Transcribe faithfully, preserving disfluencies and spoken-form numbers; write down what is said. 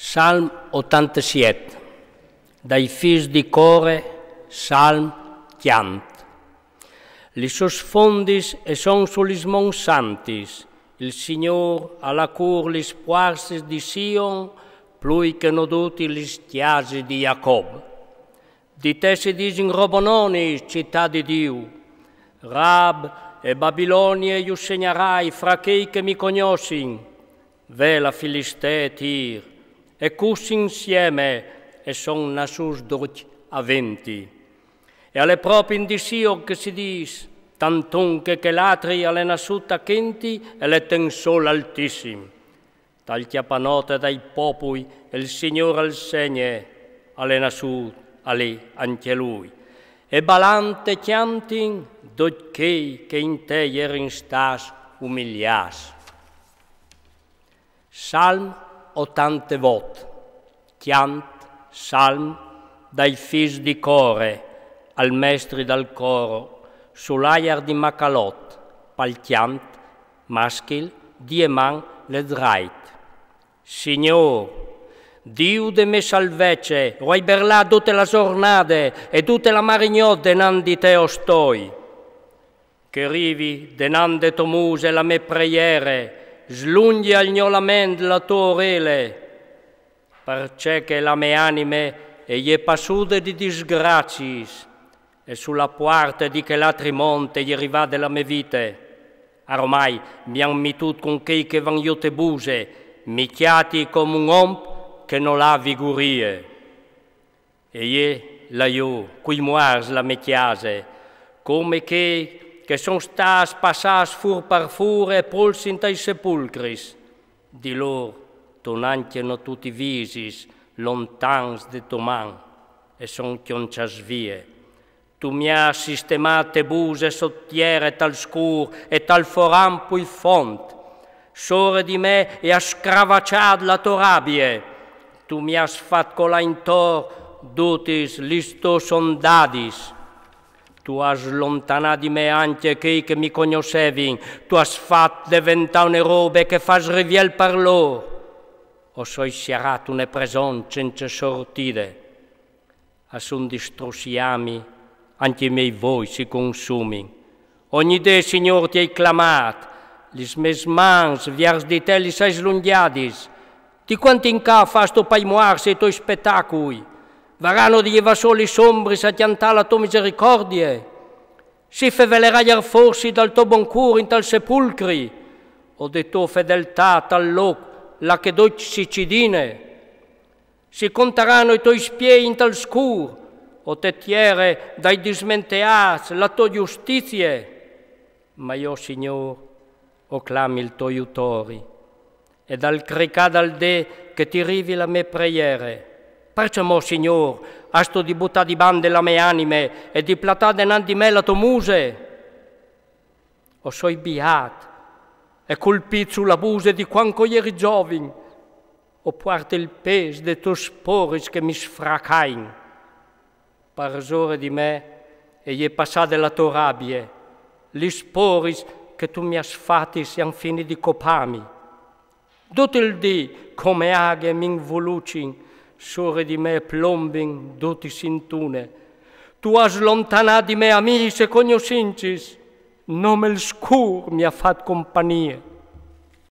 Salm otantesiet. Dai fis di Core, salm, cjant. Lis sôs fondis e son su lis monts santis, il Signôr al à cûr lis puarsis di Sion plui che no dutis lis cjasis di Jacob. Di te si disin robononis, cità di Diu. Rab e Babilonie ju segnarai fra chei che mi cognossin. Ve la Filistee e Tir, e cussi insieme e son nassûts ducj a venti. E al è propit di Sion che si dîs, tantun che chel altri al è nassût a chenti e al è ten sol altissim. Tal cjapanote dai popui il Signôr al segne, al è nassût alì ancje lui. E balant e cjantin ducj chei che in te jerin stâts umiliâts. Salm otantevot. Cjant, salm dai fis di Core, al mestri dal coro, sul aiar di Macalot, pal cjant, maschil, di Eman Lezrait. Signôr, Diu de mê salvece, o ai berlât dute la zornade e dute la marignot denant di te o stoi. Che rivi denant de tô muse la mê preiere, slungje al gno lament la tô orele, parcè che la mê anime e je passude di disgraciis, e su la puarte di chel altri mont e je rivade la mê vite. Aromai mi àn mitût cun chei che van jù te buse, mi cjati come un om che nol à vigurie. E je là jù, cui muarts la mê cjase, come chei che son stâts passâts fûr par fûr e polts intai sepulcris. Di lôr tu nancje no tu ti visis, lontans de tô man, e son cjonçâts vie. Tu mi âs sistemât te buse sot tiere tal scûr e tal foram plui font. Sore di me e âs scravaçât la tô rabie. Tu mi âs fat colâ intor dutis lis tôs ondadis. Tu âs slontanât di me ancje chei che mi cognossevin, tu âs fat deventâ une robe che fâs riviel par lôr. O soi sierât une preson cence sortide. A son distruts i ami, ancje i miei voi si consumin. Ogni dì, Signôr, ti ai clamât, lis mês mans viers di te lis ai slungjadis. Di cuant in ca fâstu pai muarts i toi spetacui? Varano di jevâ sù lis ombris a cjantâ la tô misericordie? Si feveleraie forsit dal to bon cûr intal sepulcri, o de tô fedeltât tal lôc là che ducj si cidine? Si contarano i toi spiei intal scûr, o te tiere dai dismenteâts la tô justizie? Ma jo, Signôr, o clami il to jutori, e dal cricâ dal dì che ti rivi la mê preiere. Parcemò, Signôr, âstu di butâ di bande la mê anime e di platâ denant di me la tô muse? O soi biât e colpît su la buse di cuant che o jeri zovin. O puarte il pês des tôs sporis che mi sfracain. Parsore di me e je passade la tô rabie, lis sporis che tu mi âs fatis e àn finît di copâmi. Dut il dì, come aghe, mi involucin, sore di me e plombin dutis intune. Tu âs slontanât di me amîs e cognossincis, nome il scûr mi à fat compagnie.